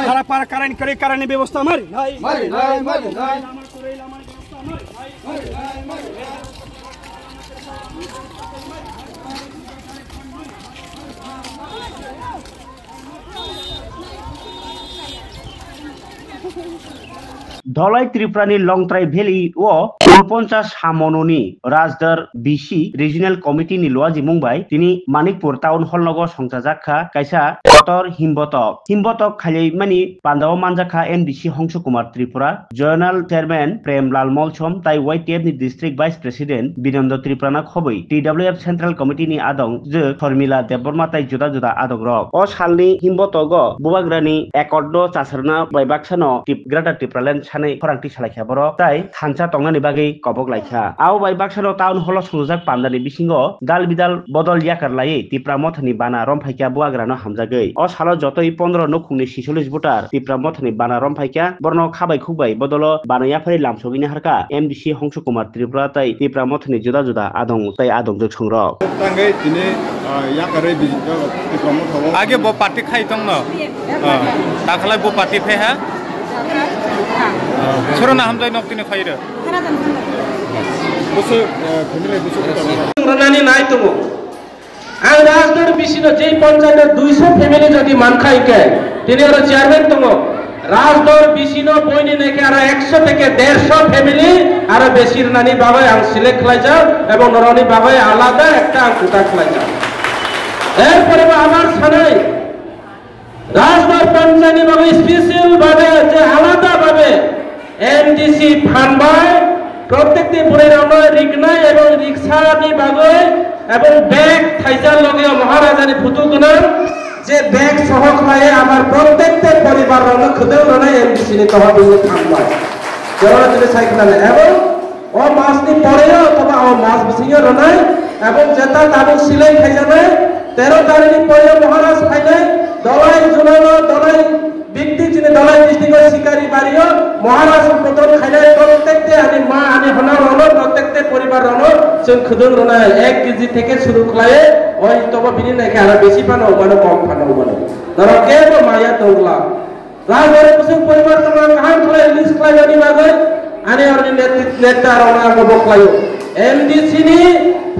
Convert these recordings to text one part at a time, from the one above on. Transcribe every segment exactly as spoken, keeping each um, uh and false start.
Para, para, current, current, current ni bebosta mari nai. Dholai Tripura ni Longtrai Valley o Kulponcha Samononi Rajdar B C Regional Committee ni luajimung bai tini Manikpur Town Hall nogo songchajak kha kaisa kotor himbotok. Himbotok khailaimani pandao manjak kha M D C Hongsu Kumar Tripura, Zonal Chairman Prem Lal Molsom tai Y T F ni District Vice President Binando Tripura no khobwi T W F Central Committee ni adong je Sharmila Debbarma tai juda juda adong rok. O salni himbotogo bubagrani accord no chasarna bai baksano Tip-, Greater Tipraland sanwi khorang twi salaikha borok tai thansa tongnani bagwi kobok laikha. Abo bai baksano town hall o swngjak pandani bisingo dal bidal bodol yakar laiwi Tipra Mothani bana romphaikha bubagrano hamjagwi. O salo jotoi pondro nukhungni sisollis voter Tipra Mothani bana romphaikha, borno khabai khukbai bodolo bana yaphari lamsogwi naharkha M D C Hongsu Kumar Tripura tai Tipra Mothani juda juda adong tai adongjwk songrok. Tangwi tini, ah, yakarwi bijito Tipra Motha o. Age bo party khai tongno. Ah, takhalai bo party phe ha? Soro na hamjai nok tini khai re. Busu, eh, family busu. Rwnani nai tongo. Ang Rajdor bisino jei ponchayat o duiso family jodi mankha hingkhe, tini oro chairman tongo. Rajdor bisino boini naikhe aro ekso theke derso family aro besi rwnani bagwi ang select khlaijak ebong norokni bagwi alada ekta ang quota khlaijak. Erpore bo abar sanai, Rajdor ponchayat ni bagwi special babe je alada babe M D C phan bai prottekti bwrwi rokno riknai ebong riksani bagwi ebong bag thaisa loge o Maharaja ni photo gwnang je bag soho khlai abar prottekti poribar rokno khwtwng rwnai M D C ni tohor bini phan bai. Jorano tini sai khwnani ebong O mas ni pore o othoba o mas bisingo rwnai, ebong jeta tabuk silai khaijaknai, tero tarikh ni pore o Maharaj phainai, Dholai zonal o, Dholai bikti chini Dholai district o Sikari bari o Maharaj udbodhon khainai, prottekte ani ma ani hwnarokno, prottekte poribar rokno chwng khwdwng rwnai, ek K G theke suru khlai, oi tobo bini naikhe aro besi phano mano, kom phano mano. Norok kebo maya tongla. Rajdor bwswk poribar tongma kaham khlai list khlaimani bagwi ani oroni neti-, neta rokno ang bo khlaio. M D C ni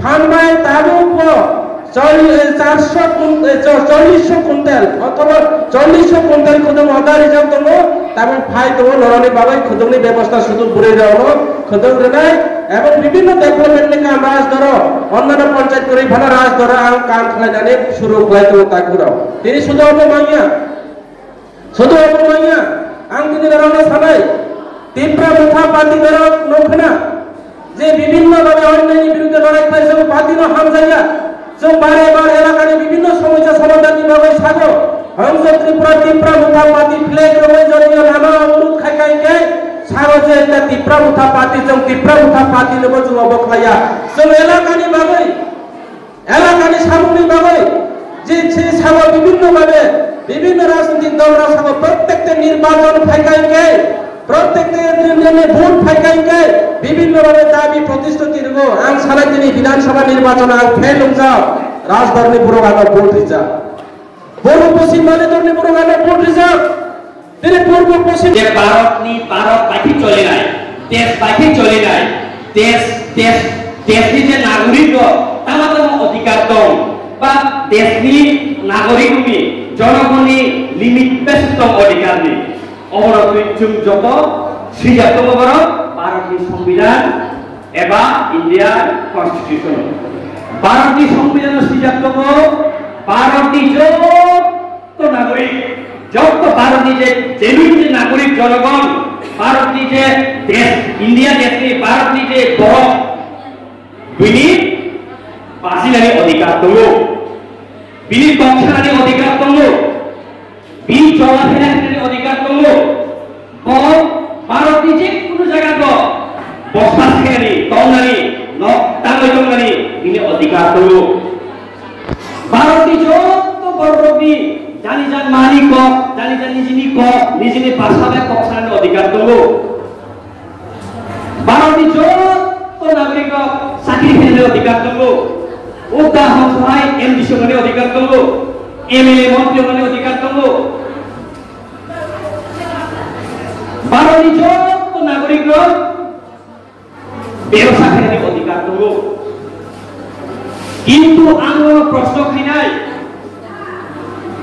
phan bai tabuk bo chol-, eh, charso kun-, eh, cho-, chollish so kuntal othoba chollish so kuntal khudung order rijak tongo, tabuk phai tongo norokni bagwi khudungni bebosta sudu bwrwi rokno khudung rwnai ebong bibinno development ni kam Rajdor o, onnano ponchayat kwrwi phano Rajdor o ang kam khlainani suru khlai tongo takhuk rok. Tini sudu obo manya. Sudu obo manya, ang tini norokno sanai, Tipra Motha Party norok nukho na, je bibinno bhabe onyaini birudhe lorai khlai jago, party no hamjaya. Chwng bare bare elakani bibinno somosya somadhanni bagwi sago, Hongso Tripura Tipra Motha Party flag rwui jotono lama oborod khai khai khe sago je ekta Tipra Motha Party, chwng Tipra Motha Party no bo chwng obo khlaiya. Chwng elakani bagwi Elakani samungni bagwi je se sago bibinno bhabe, bibinno rajnitik dolrok sago prottekte nirbachon phaikha hingkhe, prottekte nirmone vote phaikha hingkhe, bibinno bhabe dabi protisthuti rwgo. Ang sanai tini Bidhan Sabha nirbachon ang fail wngjak, Rajdorni borok ano vote rijak. Borok Poschim Monitorni borok ano vote rijak. Tini purbo poschim je Bharatni, Bharat bai khe cholinai, desh bai khe cholinai, desh, desh, deshni je nagorik rok tama tama odhikar tong, ba deshni nagorik rokni, jonogonni limit bes tong odhikar ni. Oborok twi chwng joto swijak tongo borok Bharatni Songbidan eba India Constitution. Bharatni Songbidan swijak tongo Bharatni joto Jotto nagorik, jotto Bharatni je genuine je nagorik jonogon, Bharatni je desh, India deshni, Bharatni je borok, bini bachinani odhikar tongo, bini kok sanani odhikar tongo, bini chola phela khainani odhikar tongo. Bo Bharatni je kunu jaga bo bosas khainani, tongnani, nok tangwi tongnani bini odhikar tongo. Bharatni jotto bororokni jani jan mani kok, jani jan nijini kok, nijini bhasha bai kok sanani odhikar tongo. Bharat Adhikar tongo. O da hongsohai M D C wngnani adhikar tongo. M L A montri wngnani adhikar tongo. Bharotni joto nagorik rok bebsa khainani adhikar tongo. Kintu ang nono proshno khainai,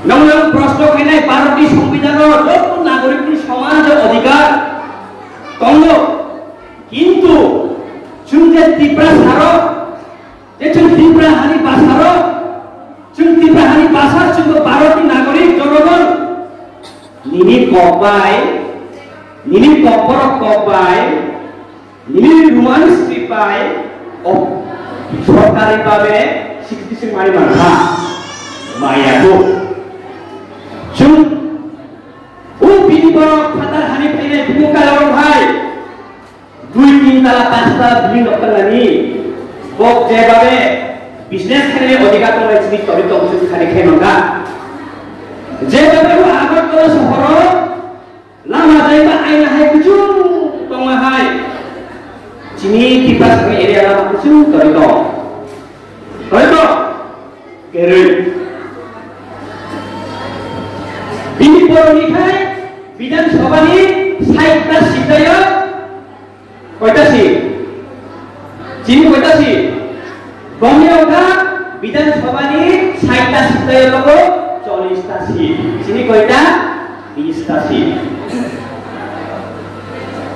nono ang proshno khainai, Bharotni Songbidanno joto nagorikni soman je adhikar tongo. Kintu chwng je Tiprasa rok, je chwng Tipra hani basa rok, chwng Tipra hani basa, chwngbo Bharotni nagorik jonogon, nini kok bai, nini kokborok kok bai, nini Roman script bai, o sorkari babe sikti sing mai mankha, maya bo. Chwng o bini borok phatar hani phainai bumo kalarok hai. Dui, tin tala, panch tala building rok tangnani, kok jebabe business khainani adhikar tongnai chini tori tong chini khani khai mankha. Jebabe o Agartala sohoro lama jaiba aina hai kuchung tongma hai. Chini Tiprasani area lama kuchung tori tong. Tori tong. Kerwi. Bini boroni khai Bidhan Sabhani saitta sitayo koita si? Chini koita si? Bongni ongkha Bidhan Sabhani saitta sitayo logo chollish ta si. Chini koita? Bish ta si.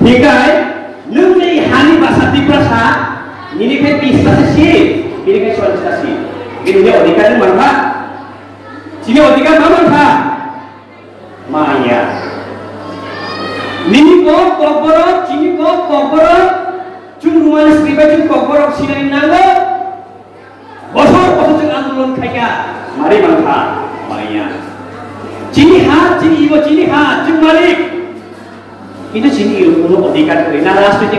Hikai, nwng ni hani basa Tiprasa, nini khai bish ta si, nini khai chollish ta si. Nini adhikar nwng mankha. Chini adhikar ma mankha. Maya. Nini kok kokborok, chini kok kokborok, chwng Roman script bai chwng kokborok sinani nango. Bosor bosor chwng andolon khaikha, mari mankha, maya. Chini ha, chini ego, chini ha, chwng malik. Kintu chini ego kuno adhikar kwrwi, na rajnitik